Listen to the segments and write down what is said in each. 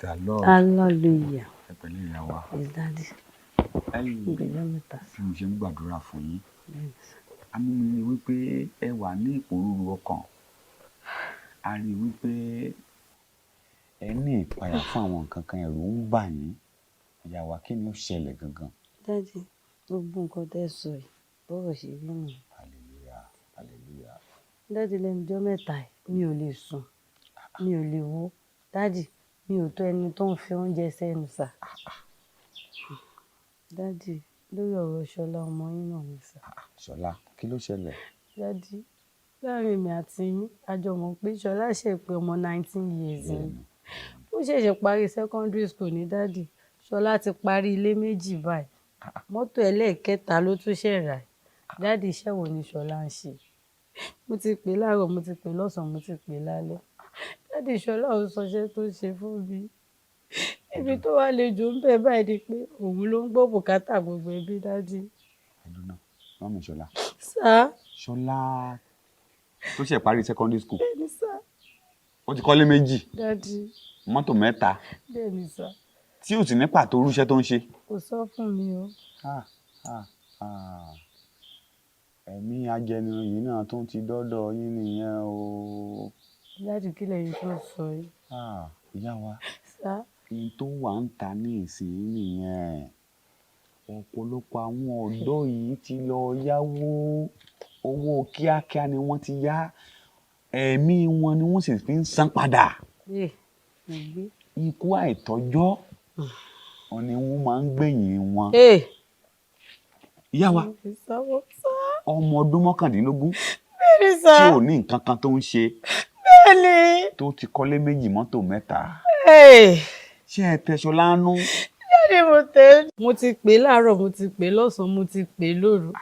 The Lord. Hallelujah. Ẹ pẹ̀lẹ́, ìyá wa. Yes, Daddy. Ẹ̀yin Ìgbẹ́jọ́ mẹ́ta sí. Bí mo ṣe ń gbàdúrà fún yín, a mú mi rí wípé ẹ wà ní ìpòrúru ọkàn. A rí i wípé ẹ ní ìpayà fún àwọn nǹkan kan, ẹ̀rù ń bà yín. Ìyá wa, kí ni ó ṣẹlẹ̀ gangan? Daddy, gbogbo nǹkan tẹ́ ẹ sọ yìí, bọ́rọ̀ ṣe rí nìyẹn. Hallelujah, hallelujah. Daddy, lẹ́nu ọjọ́ mẹ́ta yìí, mi ò lè sùn, mi ò lè wò. Daddy, mi ò tó ẹni tó ń fi oúnjẹ sẹ́nu sà. Daddy, lórí ọ̀rọ̀ Ṣọlá ọmọ yín náà ni sà. Ṣọlá, kí ló ṣẹlẹ̀? Daddy, láàrin èmi àti yín, a jọ mọ̀ pé Ṣọlá ṣe pé ọmọ 19 years ni. Ó ṣẹ̀ṣẹ̀ parí secondary school ní, Daddy. Ṣọlá ti parí ilé méjì báyìí. Mọ́tò ẹlẹ́ẹ̀kẹta ló tún ṣẹ̀ rà. Daddy, iṣẹ́ wo ni Ṣọlá ń ṣe? Mo ti pè láàárọ̀, mo ti pè lọ́sàn-án, mo ti pè lálẹ́. Daddy, Ṣọlá ò sọ iṣẹ́ tó ń ṣe fún mi. Ibi tó wà le jù ń bẹ báyìí ni pé òun ló ń gbọ́ bùkátà gbogbo ẹbí, Daddy. Ẹdùn náà, mummy Ṣọlá. Sir. Ṣọlá tó ṣẹ̀ parí secondary school. Bẹ́ẹ̀ni sà. Ó ti kọ́lé méjì. Daddy. Mọ́tò mẹ́ta. Bẹ́ẹ̀ni sà. Tí ò sì ní pàtó irúṣẹ́ tó ń ṣe. Kò sọ fún mi o. Ah, ah, ah. Ẹ̀mí ajẹnirun yìí náà tún ti dọ́dọ̀ yín nìyẹn o. Daddy, kí lẹ̀yin tó sọ yìí? Ah, ìyá wa. Sir. Ohun tó wà ń ta ní ìsìn nìyẹn. Ọ̀pọ̀lọpọ̀ àwọn ọ̀dọ́ yìí ti lọ yáwó. Owó kíákíá ni wọ́n ti yá. Ẹ̀mí wọn ni wọ́n sì fi ń san padà. Yé, mo gbé. Ikú àìtọ́jọ́ òun ni wọ́n máa ń gbẹ̀yìn wọn. Ee. Ìyá wa, Ìsáwọ́ sá. ọmọ ọdún 19 Bẹ́ẹ̀ni sà. tí ò ní nǹkan kan tó ń ṣe, Bẹ́ẹ̀ni. tó ti kọ́lé méjì, mọ́tò mẹ́ta. Ee. Ṣé ẹ tẹ Ṣọlá nú? Daddy, mo tẹ. Mo ti pè láàárọ̀, mo ti pè lọ́sàn-án, mo ti pè lóru.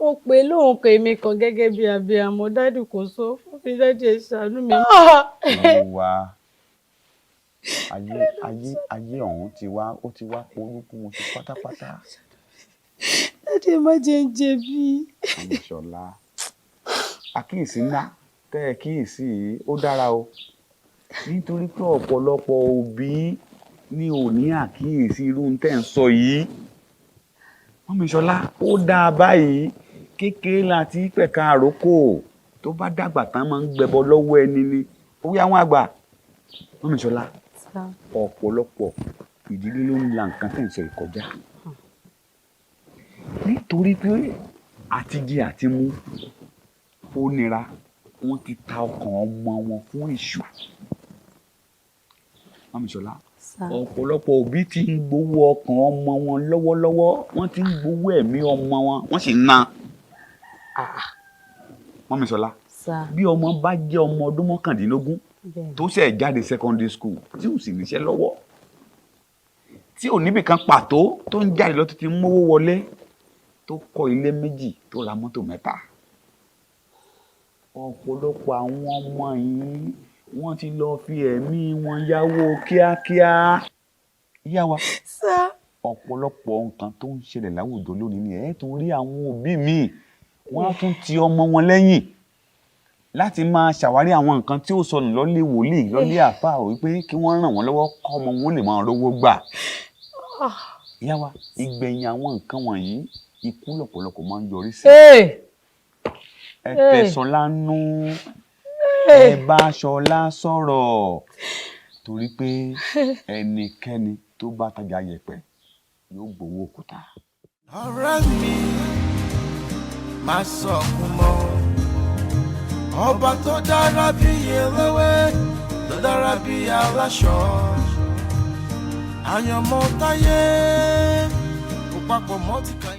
Mo pè lóhùn kan, èmi kan gẹ́gẹ́ bí abiyamọ. Daddy, kò sọ fún mi. Daddy, ẹ ṣàánú mi. Olúwa, ayé ayé ayé ọ̀hún ti wá, ó ti wá porúkú wọn sí pátápátá. Daddy, ẹ má jẹ́ ń jẹ̀bi. Mummy Ṣọlá, àkíyèsí ńlá tẹ́ ẹ kíyèsí yìí, ó dára o, nítorí pé ọ̀pọ̀lọpọ̀ òbí ní ò ní àkíyèsí irú tẹ́ ń sọ yìí. Mummy Ṣọlá, ó dáa báyìí. Kékeré láti pẹ̀ka àrókò, tó bá dàgbà tán, máa ń gbẹbọ lọ́wọ́ ẹni ni ó wí àwọn àgbà. Mummy Ṣọlá, ọ̀pọ̀lọpọ̀ ìdílé ló ń la nǹkan tẹ̀ ń sọ yìí kọjá, nítorí pé àtijẹ àti mu ó nira, wọ́n ti ta ọkàn ọmọ wọn fún èṣù. Mummy Ṣọlá, ọ̀pọ̀lọpọ̀ òbí ti ń gbowó ọkàn ọmọ wọn lọ́wọ́lọ́wọ́, wọ́n ti ń gbowó ẹ̀mí ọmọ wọn, wọ́n sì ń ná. Mummy Ṣọlá, bí ọmọ bá jẹ́ ọmọ ọdún 19 tó ṣẹ̀ jáde secondary school, tí ò sì níṣẹ́ lọ́wọ́, tí ò níbì kan pàtó tó ń jáde lọ, tó ti mówó wọlé, tó kọ́ ilé méjì, tó ra mọ́tò mẹ́ta, ọ̀pọ̀lọpọ̀ àwọn ọmọ yìí, wọ́n ti lọ fi ẹ̀mí wọn yáwó kíákíá. Ìyá wa, ọ̀pọ̀lọpọ̀ nǹkan tó ń ṣẹlẹ̀ láwùjọ lónìí ni ẹ̀ tún rí àwọn òbí míì, wọ́n á tún ti ọmọ wọn lẹ́yìn láti máa ṣàwárí àwọn nǹkan tí ó sọnù lọ́lé wòlíì, lọ́lé àfáà, wípé kí wọ́n ràn wọ́n lọ́wọ́ kọ́ ọmọ wọn lè máa rówó gbà. Ìyá wa, ìgbẹ̀yìn àwọn nǹkan wọ̀nyí, ikú lọ̀pọ̀lọpọ̀ máa ń yọrí sí. Ẹ tẹ Ṣọlá nú, ẹ bá Ṣọlá sọ̀rọ̀, torí pé ẹnikẹ́ni tó bá tajà yẹ̀pẹ̀ yóò gbowó òkúta. Ọ̀rẹ́ mi, má sọkún mọ́. Ọba tó dára bí eléwé, tó dára bí aláṣọ, àyànmọ́ táyé kò papọ̀ mọ́ ti kàn.